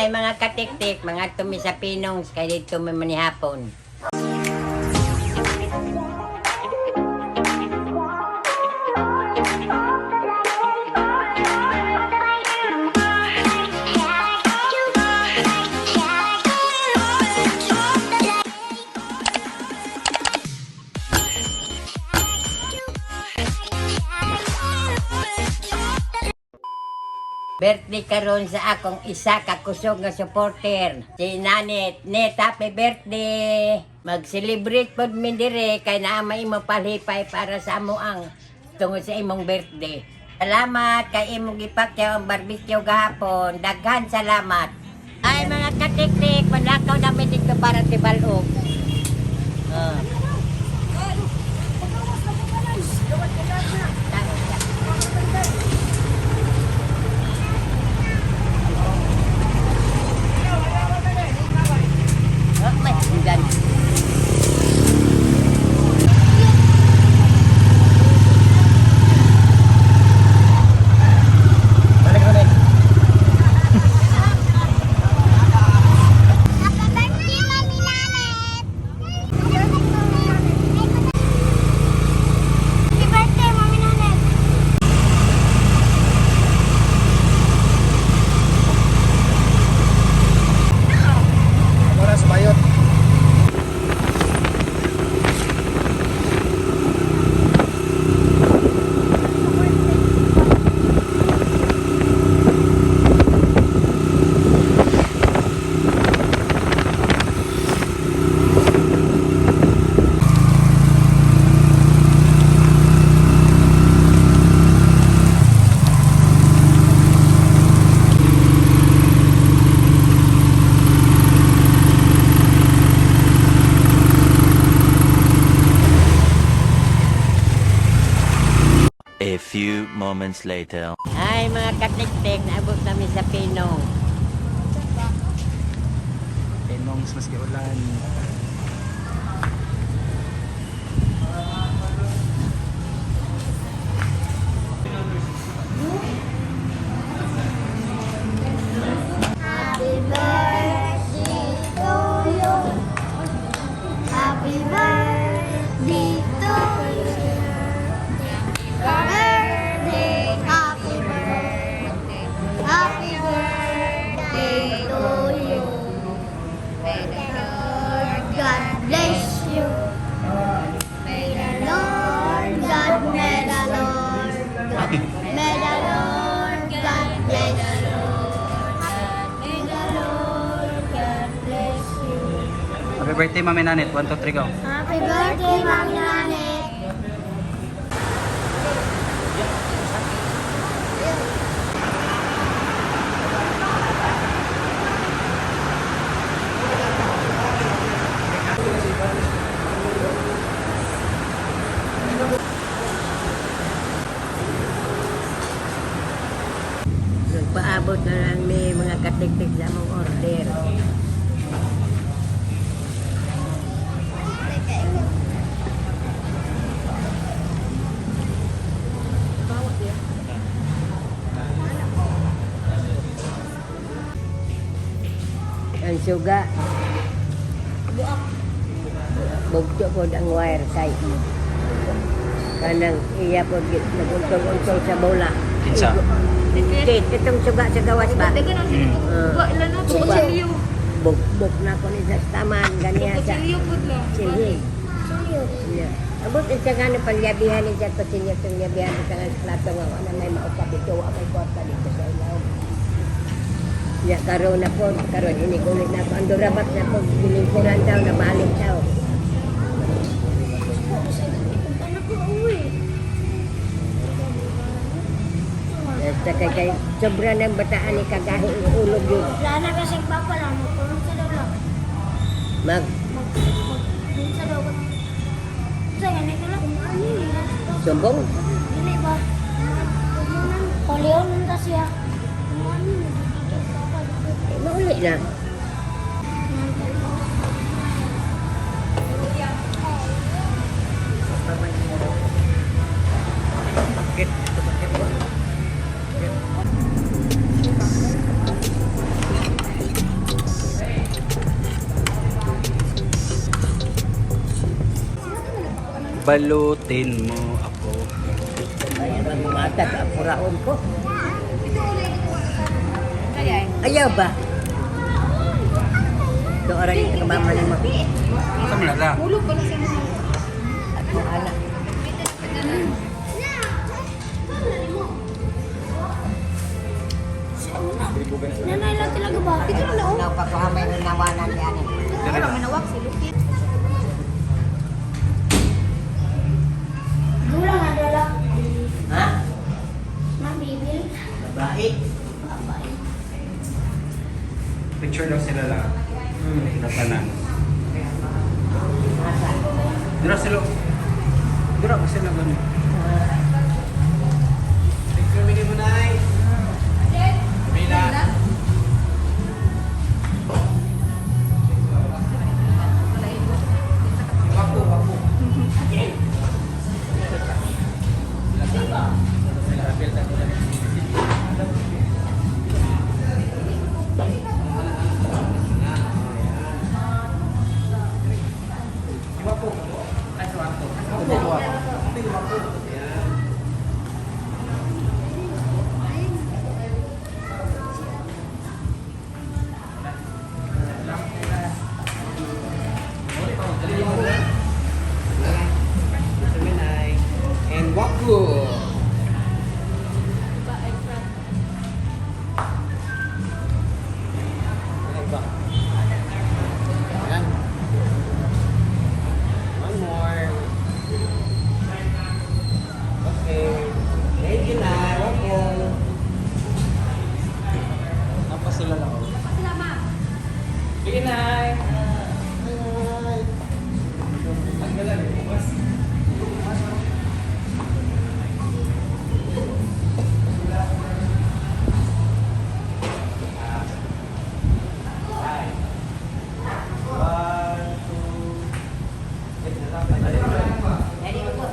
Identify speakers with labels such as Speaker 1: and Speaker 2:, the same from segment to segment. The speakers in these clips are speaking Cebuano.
Speaker 1: Ay, mga katiktik, mga tumi sa Pinongs, kay dito may manihapon. Birthday karon sa akong isa ka kusog nga supporter, si Nanet. Net, happy birthday! Mag-celebrate pod mi dire kay naa may imo palipay para sa amo ang tungod sa imong birthday. Salamat kay imong gipakyaw ang barbecue gahapon. Daghan salamat. Ay, mga katiktik, manlakaw namin dito para tibalog. Oh. Oh, may hanggan.
Speaker 2: Happy birthday, Mami Nanet! Happy birthday, Mami Nanet!
Speaker 3: Oras bayot.
Speaker 4: A few moments later.
Speaker 1: Ay, mga katiktik, naabot namin sa Pinong.
Speaker 3: Pinongs maski ulan.
Speaker 2: Happy birthday to you. Happy birthday to you. Birthday, happy birthday, happy birthday to you. May the Lord God bless you. May the Lord God, may the Lord God, may the Lord God bless you. May the Lord God bless you.
Speaker 3: Happy birthday, Mami Nanet. 1, 2, 3, go.
Speaker 2: Happy birthday, Mami Nanet.
Speaker 1: Nagpaabot na lang mi, mga katiktik, sa among order. Ang suga. Bugto po ang wire kay. Kanang iya po naguntong-untong sa bola.
Speaker 3: Kinsa?
Speaker 1: Kit, itong suga sa gawas ba?
Speaker 5: Kutsilyo.
Speaker 1: Bugbog na ko ni sa taman, ganiya sa
Speaker 5: Kutsilyo po lang.
Speaker 1: silhi. Yeah. Abot sa nga pangyabihan ni sa kutsilyo itong yabihan sa nga plato nga wala may maukap ito, wa may kwarta dito sa ilaw. Ya, karon na po, karon inigulit na po. Ang durabat na po, gilingkuran daw, nabalik daw.
Speaker 2: Ano ko uwi?
Speaker 1: Basta kay sobra ng bataan ni kagahi ang ulog yun.
Speaker 2: Wala na kasi papa lang. Magtulog sa daw lang.
Speaker 1: Mag
Speaker 2: Mag, mag, sa daw. Sa ganit ko lang. Ano yun?
Speaker 1: sumbong.
Speaker 2: Dili ba? Koleon ta siya. Ano yun? Papa,
Speaker 1: Eh, mauli na.
Speaker 3: Balutin mo ako.
Speaker 1: Ay, magumatag ang puraon ko. Ayaw ba? Ito aray yung kamama mo.
Speaker 3: Sa malala.
Speaker 1: Ako anak.
Speaker 2: Nanay lang talaga ba? Ito na lang.
Speaker 1: Ikaw pa ko may unawanan yan.
Speaker 3: Dire lang.
Speaker 2: Gulang na dala.
Speaker 1: Ha?
Speaker 2: Mabibil.
Speaker 1: Babae.
Speaker 2: Babae.
Speaker 3: Picture daw sila lang. Sila tanan.
Speaker 1: Nasa?
Speaker 3: Dira sila. Dira ko sila ganun.
Speaker 6: And Waku. Ayan. One more. Okay. Thank you na. Waku.
Speaker 3: Tapos sila lang. oh.
Speaker 6: Sige, Nay.
Speaker 1: Dali ko po.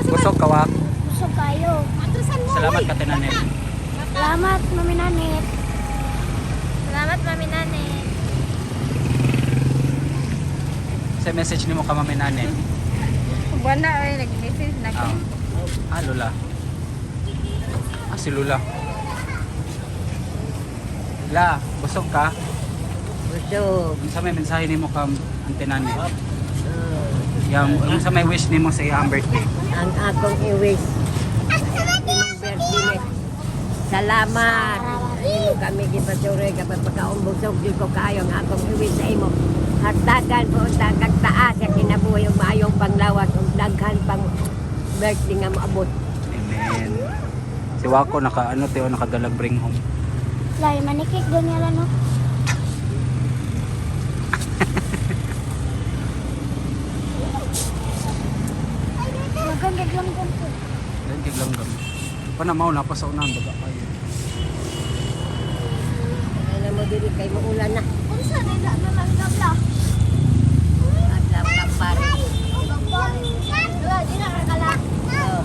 Speaker 3: Busog kawak.
Speaker 2: Busog kayo.
Speaker 3: Salamat ka tinanin.
Speaker 2: Salamat, Mami Nanet. Salamat, Mami Nanet.
Speaker 3: Sa message nimo ka Mami Nanet.
Speaker 5: Wala ay nag-message na
Speaker 3: Ah. Ah, Lola. Ah, si Lola. La, busog ka?
Speaker 1: Busog.
Speaker 3: Unsa may mensahe nimo ka Ante Nanet? Yang unsa may wish nimo sa iyang birthday?
Speaker 1: Ang akong i-wish. Imong birthday. Salamat. Imo kami gipasuroy kapag pagkaumbusog jud ko kaayo ang akong i-wish sa imo. Hatagan po ang kag taas sa kinabuhi ug maayong panglawas ug daghan pang birthday nga moabot.
Speaker 3: Amen. Si Wako naka ano Teo nakadalag bring home.
Speaker 2: Lay, manikik doon niya lang, no? Maganda lang po.
Speaker 3: Then kay langgam. Pa na mao na pa sa unahan baga kayo.
Speaker 1: Ano mo diri kay muulan na.
Speaker 2: Unsa na na nalanggam la?
Speaker 1: At lang pare.
Speaker 2: Wala, di na kakala.
Speaker 1: Oh.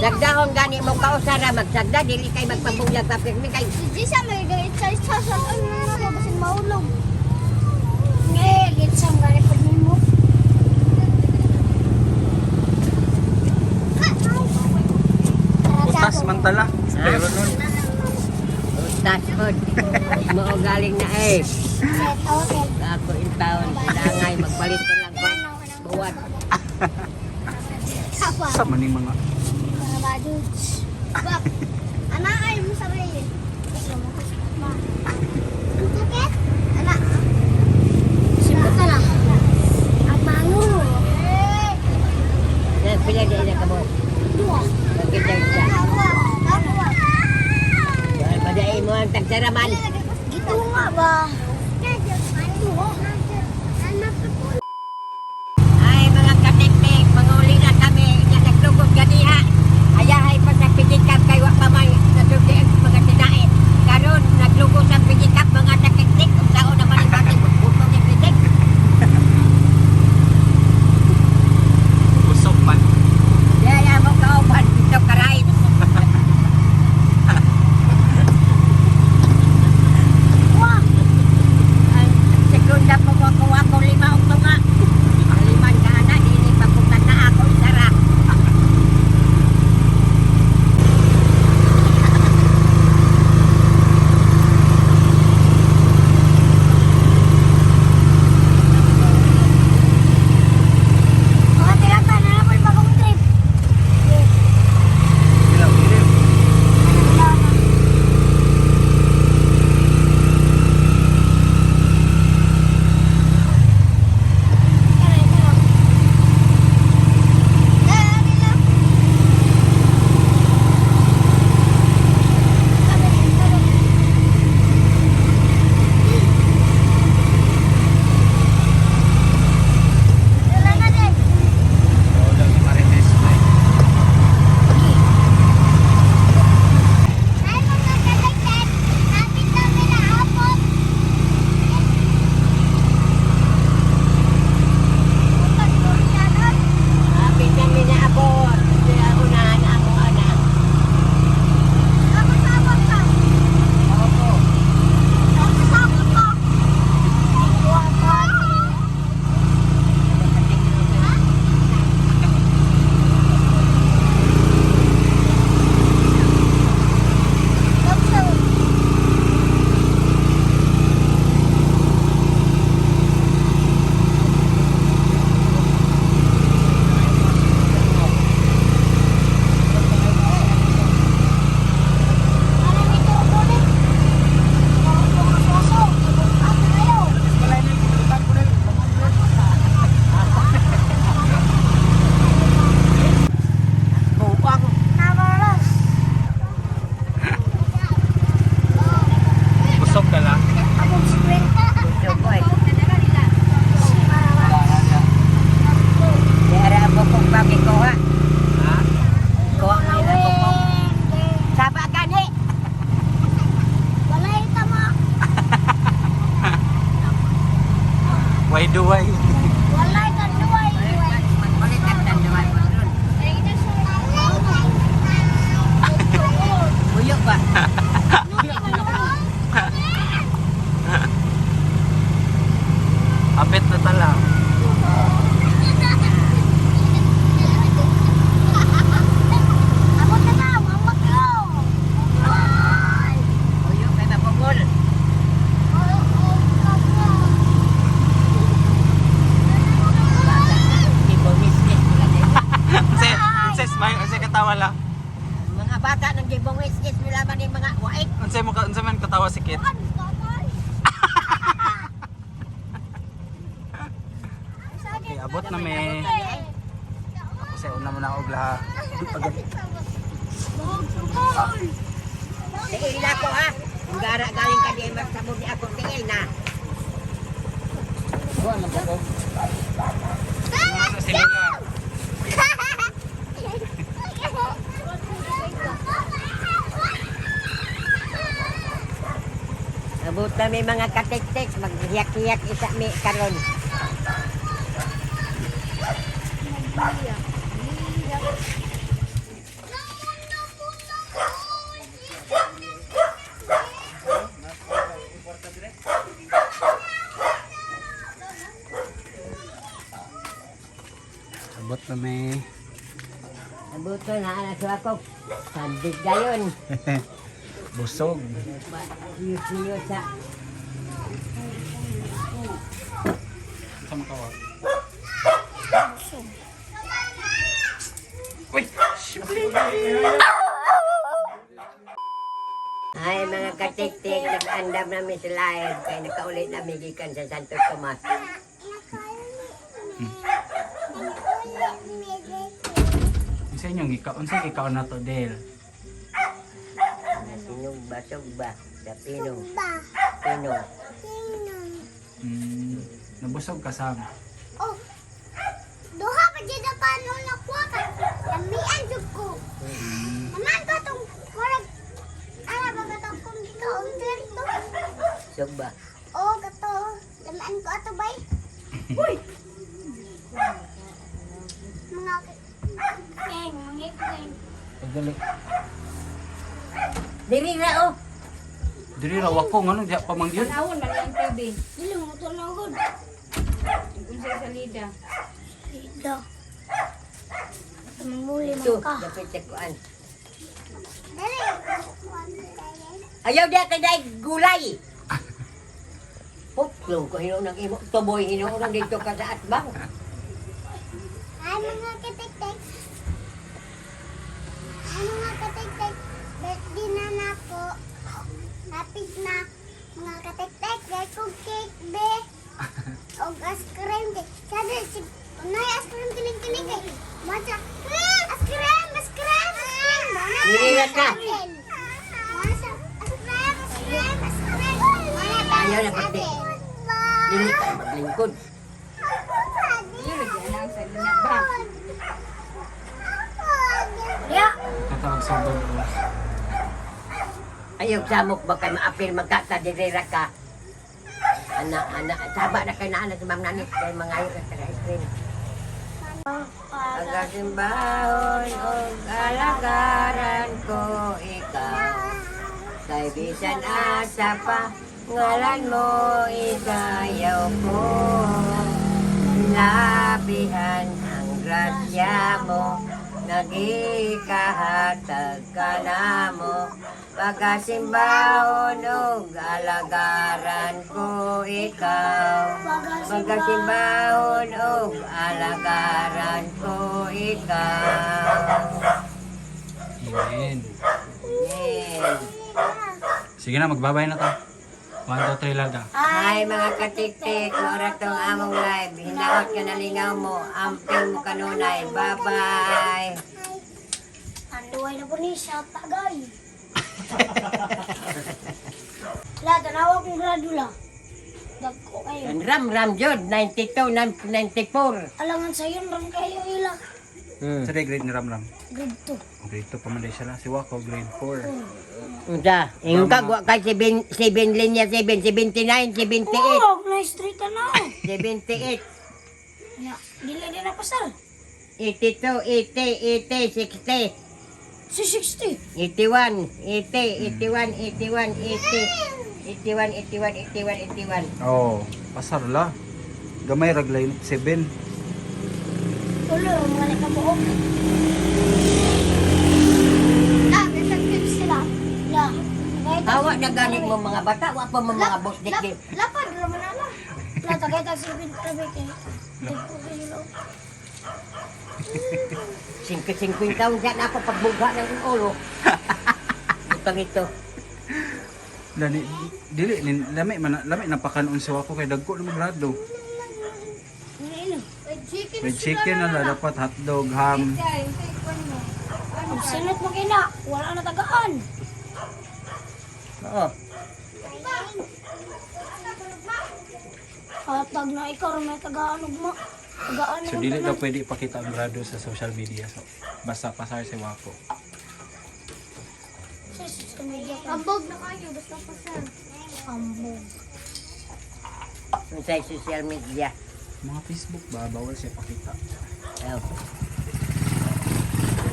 Speaker 1: Sagdahon gani mo kausara magsagda dili kay magpabulag pa pirmi kay
Speaker 2: Si Jisa may galit sa isa sa ano na basin maulog. Ngay, galit sa mga record nimo.
Speaker 3: Utas man tala. Pero nun.
Speaker 1: Utas pod. Mao galing na eh.
Speaker 2: Set, okay.
Speaker 1: Ako in town langay magpalit ko lang ko buwat.
Speaker 2: Kapwa.
Speaker 3: Sa man ning mga
Speaker 2: Mga badudes. Bak. Ana ay mo sa rin. Sakit? Ana. Simot na lang. Ang mango.
Speaker 1: Na pila di na kamo.
Speaker 2: Dua.
Speaker 1: Kita isa. Baday mo ang tagsaraman.
Speaker 2: Gitu nga ba?
Speaker 3: duway.
Speaker 2: Walay kanduay.
Speaker 1: Magpalit ang tanduay mo ron. Buyok ba?
Speaker 3: Apit na tala.
Speaker 2: Ako na na, mama ko.
Speaker 1: Buyok kay mapugol. Gibong-isgis nila din.
Speaker 3: Unsay smile, unsay katawa la.
Speaker 1: Mga bata ng gibong-isgis nila man yung mga waik.
Speaker 3: Unsay mo ka unsay man katawa si Kit? Okay, abot na me. Kasi una mo na og laha.
Speaker 1: Tiil na ko ha. Kung gara galing ka di magsabog ni akong tiil na.
Speaker 3: Sa sila.
Speaker 1: Abot na may mga katik-tik, maghiyak-hiyak isa mi karon.
Speaker 3: Abot na me.
Speaker 1: Abot na anak sa ako. Sandig gayon.
Speaker 3: Busog.
Speaker 1: Siyo sa
Speaker 3: Sa makawa. Uy!
Speaker 1: Ay, mga katik-tik, nag-andam namin sa live. Kaya nakaulit namin gikan sa Santo Tomas.
Speaker 3: Unsa inyong ikaw? Unsa ikaw na to, Del?
Speaker 1: Sinug ba, sugba, sa pinong, pinong.
Speaker 3: Nabusog ka sam.
Speaker 2: Oh, duha pa jud ang paano nakuha ka. Lamian jud ko. Naman pa tong murag ana ba ka tong kung gikaon dito?
Speaker 1: Sugba.
Speaker 2: Oh, kato. Lamian ko ato bay. Uy. Mga keng, mga keng.
Speaker 3: Pagdali.
Speaker 1: Diri ra oh.
Speaker 3: Diri ra wa ko ngano diha pa man gyud.
Speaker 5: Tanawon man ang TV.
Speaker 2: Dili mo to na gud.
Speaker 5: Unsay salida.
Speaker 2: Dito. Mamuli
Speaker 1: Ito,
Speaker 2: man ka.
Speaker 1: dapat sa kuan.
Speaker 2: Dali.
Speaker 1: Ayaw diya kay dai gulay. Putlong ko hinuon ang imo tuboy hinuon ang dito ka sa atbang.
Speaker 2: Ay, mga katiktik. Ay, mga katiktik. Birthday na na po. Happy na. Mga katiktik. Gay kong cake, be. Og ice cream. Kay. Sabi, si, unay ice cream kiling-kiling kay. Macha, ice cream, ice cream, ice cream. Mana
Speaker 1: Nilira ka.
Speaker 2: Macha, ice cream, ice cream, ice cream. Mana
Speaker 1: Ayaw na pati. Dili ka maglingkod.
Speaker 5: Dili lagi anang salida ba.
Speaker 2: Ya.
Speaker 3: Tatawag sa bag.
Speaker 1: Ayaw samok ba kay maapil magkata diri ra ka. Ana ana saba na kay naana si Ma'am Nanit kay mangayo ka sa ice cream. Pagkasimbahon og alagaran ko ikaw. Kay bisan asa pa ngalan mo isayaw ko. Labihan ang grasya mo, nagikahatag ka na mo. Pagkasimbahon og alagaran ko ikaw. Pagkasimbahon og alagaran ko ikaw.
Speaker 3: Amen.
Speaker 1: Amen.
Speaker 3: Sige na, magbabay na ta. 1, 2, 3 larga.
Speaker 1: Hi mga katiktik, maura tong among live. Hinaot ka na lingaw mo, amping mo kanunay. Bye-bye.
Speaker 2: Anduay na po ni siya, tagay. La, tanawa kong gradula. Dagko kayo.
Speaker 1: Ram ram jud 92 94.
Speaker 2: Alangan sa yun, ram kayo ila.
Speaker 3: Sa grade ni Ramram?
Speaker 2: Grade 2.
Speaker 3: Grade 2 pa man day siya lang. Si Wako, grade 4.
Speaker 1: Unsa? Yung kagwa kay 7 7 linya 7 79 78
Speaker 2: Oh, nice street na.
Speaker 1: 78
Speaker 2: Na, dili din na pasal.
Speaker 1: 82 80 80 60
Speaker 2: Si 60.
Speaker 1: 81 80 81 81 80 81 81 81 81.
Speaker 3: Oh, pasar la. Gamay raglay 7.
Speaker 2: Ulo, mga ka buok. Ah, effective sila. La.
Speaker 1: Awa na gani mo mga bata, wa pa mo mga boss dik dik.
Speaker 2: Lapad raman na la. La tagay tag silbin tabi kay. Dagko kayo lo.
Speaker 1: 5 taon siya na ako pagbugha ng ulo. Butang ito.
Speaker 3: Lani dili ni lami man lami napakanon si Wako kay dagko na grado.
Speaker 2: Chicken.
Speaker 3: May chicken na la dapat hotdog, ham.
Speaker 2: Sinot mo kina, wala na tagaan.
Speaker 1: Oo.
Speaker 2: Hatag na ikaw may tagaan ugma. Tagaan
Speaker 3: So dili daw pwede ipakita ang grado sa social media. So basta pasar si Wako.
Speaker 2: Sa social media. Ambog na kayo basta pasar. Ambog.
Speaker 1: Sa social media.
Speaker 3: Mga Facebook ba bawal siya pakita.
Speaker 1: Oh.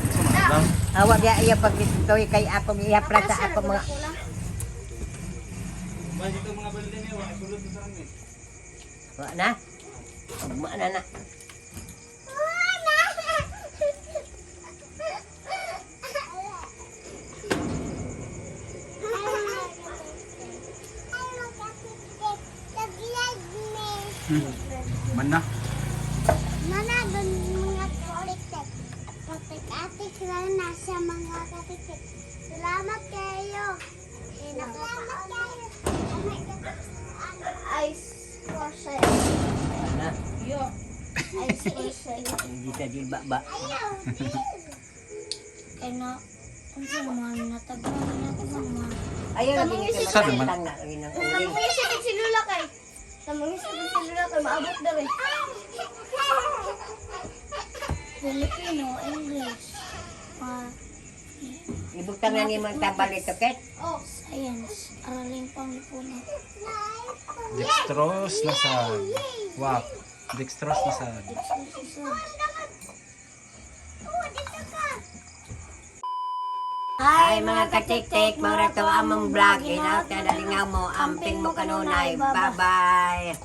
Speaker 3: So, mga lang.
Speaker 1: Awa diya iya pagkistoy kay akong ihapla sa ako mga Wa na. Ugma na na.
Speaker 3: Man na.
Speaker 2: Manadon mga katiktik. Katik-atik lang nasa mga katiktik. Salamat kayo. Salamat kayo. Ice crochet.
Speaker 1: Wa na.
Speaker 2: Ice crochet.
Speaker 1: Hindi sa dilba ba.
Speaker 2: Kaya na, unsa naman natagman na naman.
Speaker 1: Ayaw na din
Speaker 3: Sa naman.
Speaker 1: na rin ang uling.
Speaker 2: Sa si Lula kay. Sa mga si Lula kay maabot daw eh. Filipino, English,
Speaker 1: Ibutang na ni mga tabal ito ket.
Speaker 2: oh, science, araling panglipunan.
Speaker 3: Dextrose na sad. Wak. Dextrose na sad.
Speaker 1: Hi mga katiktik, mga to among vlog. Inaw ta nalingaw mo, amping mo kanunay. Bye-bye.